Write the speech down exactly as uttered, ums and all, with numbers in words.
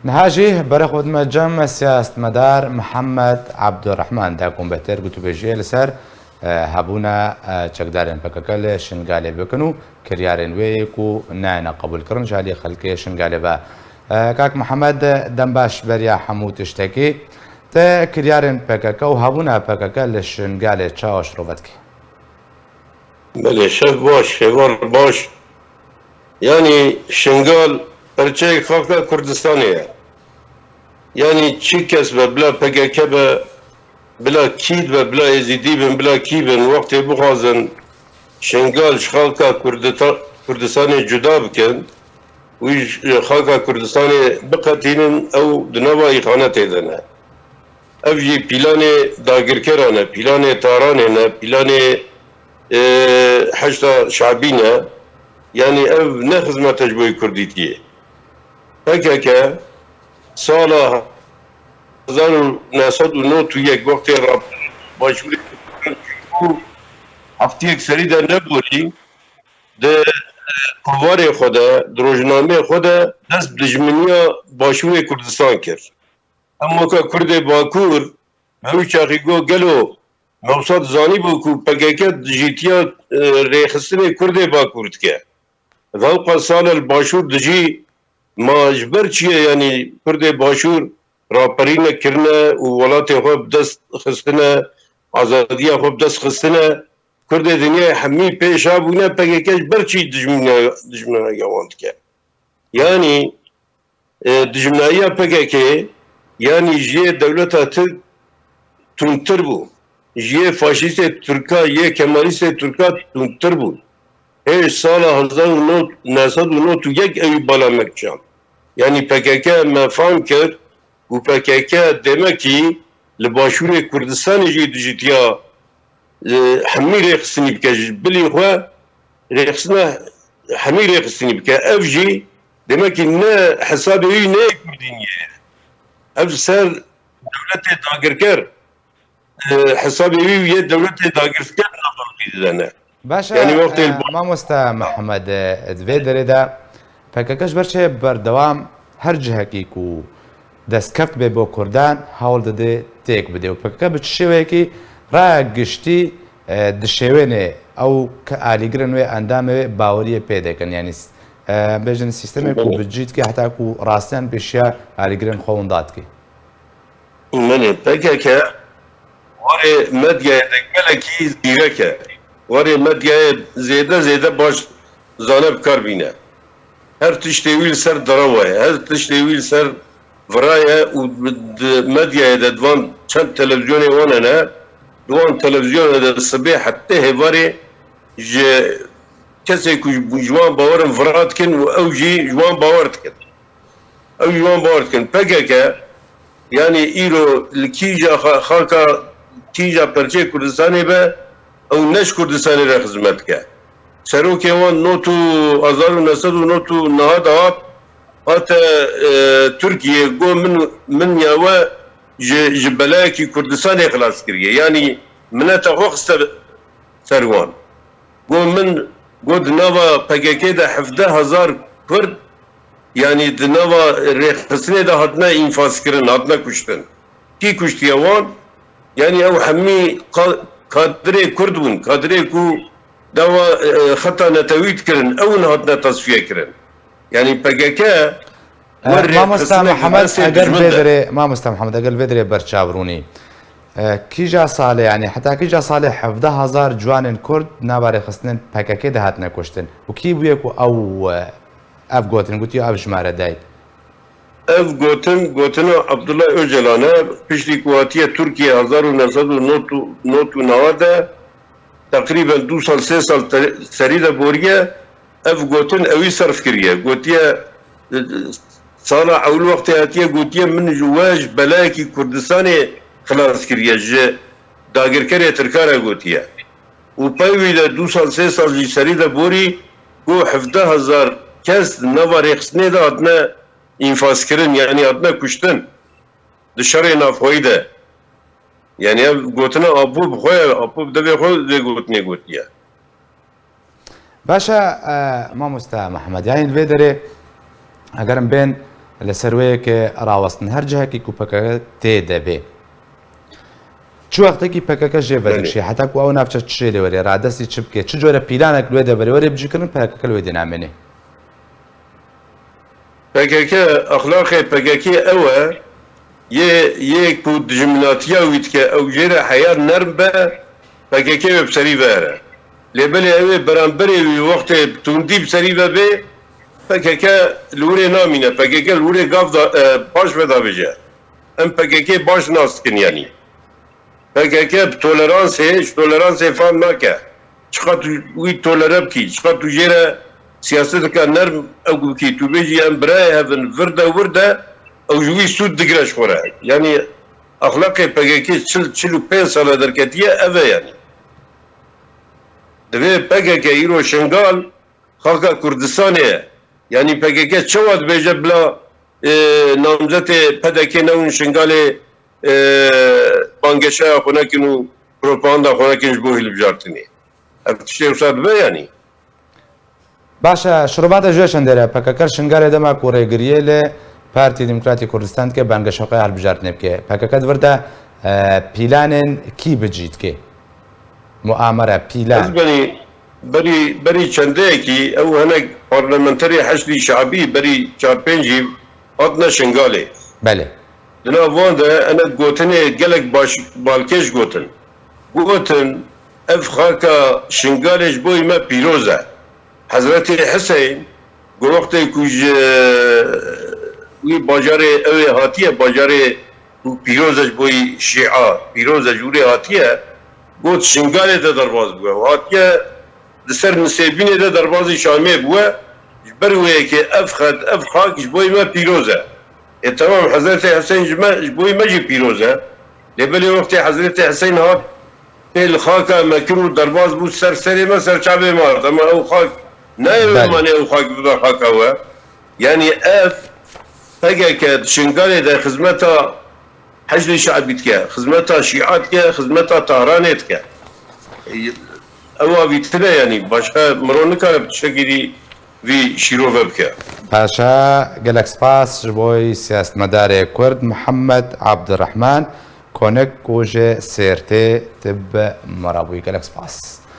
Niha jî berê xwe dime cem siyasetmedar Mihemed Ebdurrehman de ku bêhtir gotûbêjiyê li ser, e, hebûna, e, çekdarên P K K li Şingalê bikin û kiryarên wê yê ku nayêne qebûlkirin ji alî xelkê Şingalê ve. E, kak Mihemed, dem baş beriya hemû tiştekî. Te kiryarên P K K û hebûna P K K li Şingalê çawa şirove dikî? Belê, şev baş, hêvar baş. Yanî Şingal perçeyek xaka Kurdistanê ye. Yanî çi kes be, bila P K K be, bila Kîd be, bila Êzîdî bin, bila kî bin, wextê bixwazin Şingal ji xaka Kurdita-, Kurdistanê cuda bikin, wî ji xaka Kurdistanê biqetînin, ew di nava îxanetê de ne. Ev jî pîlanê dagirkeran e, pîlanê taranê ne, pîlanê, e, Heşda Şabî ne. Yanî ev ne xizmet e ji bo Kurdîtiyê. P K K sala hezar û neh sed û nod û yek wextê rap başûrê heftiyek serî de neborî, di, e, kovarê xwe de, di rojnameyê xwe de dest bi dijminiya Başûrê Kurdistan kir. Em weke Kurdê Bakur, me wî çaxî got, gelo me wisa dizanîbû ku P K K dijîtiya, e, rêxistinê Kurdê Bakur dike? Ev hewqas sal e li Başûr dijî, ma ji ber çi ye, yanî Kurdê Başûr raperîne kirine û welatê xwe bi dest xistine, azadiya xwe bi dest xistine? Kurdê dinyayê hemî pêşa bûne, P K K ji ber çi dijmine-, dijminaya wan dike? Yanî, e, dijminayiya P K K, yanî ji yê dewleta Tirk tundtir bû. Ji yê faşîstê Tirka, yê Kemalîstê Tirka tundtir bû. Hê sala hezar û neh sed û nod û yek ewî bala me kişand. Yanî P K K me fam kir û P K K demekî li Başûrê Kurdistanê jî dijîtiya, e, hemî rêxistinî bike, ji bilî xwe rêxistina hemî rêxistinî bike. Ev jî demekî ne hesabê wî ne yê Kurdî niye. Ev ser dewletê dagirker, e, hesabê wî û yê dewletê dagirker nava xelkî didene. Baş e, Yanî wextê e, mamoste Mihemed, e, di vê derê de P K K ji ber çi berdewam her cihekî ku destkeft bê bo Kurdan hewl dide têk bide û P K K bi çi şêweyekî raya giştî, e, dişêwêne ew ke alîgirên wê, endamê wê baweriyê pê dikin. Yanî, e, bêjin sîstemê ku bi cî dike heta ku rastiyan pêşiya alîgirên xwe winda dike. Belê, P K K warê medyayê de gelekî zîrek e. Warê medyayê zêde zêde baş zane bi kar bîne. Her tiştê wî li ser derewa ye, her tiştê wî li ser vira ye û di medyayê de di van çend televîzyonê wan hene, di wan televîzyonê de sibê hetê hêvarê ji kesê ku ji, ji wan bawer in vira dikin û ew jî ji wan bawer dikin. Ew ji wan bawer dikin. P K K, yanî îro li kîja xa-, xaka kîja perçeyê Kurdistanê be, ew ne ji Kurdistanê re xizmet dike. Serokê wan nod û hezar û neh sed û nod û neh de hat, hate, e, Tirkiyê, got, min, min ya we ji, ji belayekî Kurdistanê xilas kiriye. Yanî mineta xwe xiste ser wan. Got, min, got, di nava P K K de hevdeh hezar Kurd, yanî di nava rêxistinê de hatine înfazkirin, hatine kuştin. Kî kuştiye wan? Yanî ew hemî ka-, kadirê Kurd bûn, kadirê ku dawa, e, xeta netewî dikirin, ew in hatine tasfiye kirin. Yanî P K K E, wer Mamosta rêxistinê Mihemed, dibestê eger dijmin vê de. Derê, Mamosta Mihemed, eger vê derê berçav rûnî, e, kîja salê, yanî heta kîja salê hevdeh hezar ciwanên Kurd nava rêxistinên P K K de hatine kuştin? Û kî bûye ku ew, e, ev gotin gotiye, ev jimare dayî? Ev gotin, gotina Abdullah Ocalan e, piştî ku hatiye Tirkiye hezar û neh sed û nod û neh de, teqrîben du sal, sê sal te-, serî de boriye, ev gotin ewî serf kiriye. Gotiye, sala ewil wextê hatiye gotiye, min ji we ji belayekî Kurdistanê xilas kiriye, ji dagirkerê Tirka re gotiye. Û pey wî de du sal, sê sal jî serî de borî, ku hevdeh hezar kes di nava rêxistinê de hatine înfazkirin, yanî hatine kuştin di şerê navxweyî de. Yanî ev gotina Apo bi xwe ye, Apo bi devê xwe vê gotinê gotiye. Baş e, e, mamoste Mihemed, yanî li vê derê eger em bên Li ser wê yekê rawestin her cihekî ku P K K tê de bê. Çi wextekî P K K jê vedikşî, heta ku ew navçe çi jê lê werê, radestî çi bike, çi cure pîlanek li wê de berê werê bicîkirin, P K K li wê dê namênê. P K K, exlaqê P K K ew e, yê, yê ku dijminatiya wî dike, ew jê re heya nerm be, P K K wê bi serî ve here. Lê belê ew ê beramberê wî wextê bi tundî bi serî ve bê, P K K li wirê namîne, P K K li wirê gav da, e, baş vedavêje. Em P K K baş nas dikin yanî. P K K bi toleransê, ji toleransê fam nake. Çiqas tu wî tolere bikî, çiqas tu jê re siyaseteke nerm ew bikî, tu bêjî em birayê hev in, vir de wir de, ew ji wî sûd digire ji xwe re. Yanî exlaqê P K K çil, çil û pênc sal e derketiye, ev e yanî. Divê P K K îro Şingal xaka Kurdistanê ye. Yanî P K K çawa dibêje bila, e, namzetê P D K newin Şingalê, e, bangeşeya xwe nekin û propaganda xwe nekin ji bo hilbijartinê. Ev tiştê wisa dibe yanî? Baş e, şirova te ji wê çendê re P K K li Şingalê dema ku rêgiriyê li Partî Demokratî Kurdistan dike, bangeşeya xwe ya hilbijartinê bike. P K K di vir de, e, pîlanên kî bi cî dike? Muamere, pîlan. Ez benî, berî, berî çendeyekî ew hinek parlamenterê Heşdî Şabî berî çar pênc yî hatine Şingalê. Belê. Di nav wan de hinek gotinê gelek baş, balkêş gotin. Gotin, ev xaka Şingalê ji bo me pîroz e. Hezretê Hiseyn, ku wextê ku ji wî bajarê ew ê hatiye, bajarê ku pîroz e ji bo wî şîa, pîroz e ji wirê hatiye, got Şingalê de derbas bûye û hatiye di ser Nisêbînê de derbazî Şamê bûye, ji ber wê yekê ev xet, ev xak ji bo wî me pîroz e. Ê temam, Hezretê Hiseyn ji me, ji bo wî me jî pîroz e. Lê belê wextê Hezretê Hiseyn hat, pê li xaka me kir û derbas bû ser serê me, ser çavê me hat. Dema ew xak nayê wê Belê. Manê ew xak bibe xaka we. Yanî ev P K K di Şingalê de xizmeta Heşdê Şeibî dike, xizmeta Şîa dike, xizmeta Tahranê dike. Ew avîtine yanî başqa miro nikare bi tiştekî dî vî şîrove bike. Paşa gelek spas ji bo siyasetmedarê Kurd Mihemed Abdurrahman, konik ku ji Sêrtê tib me re bûyî. Gelek spas.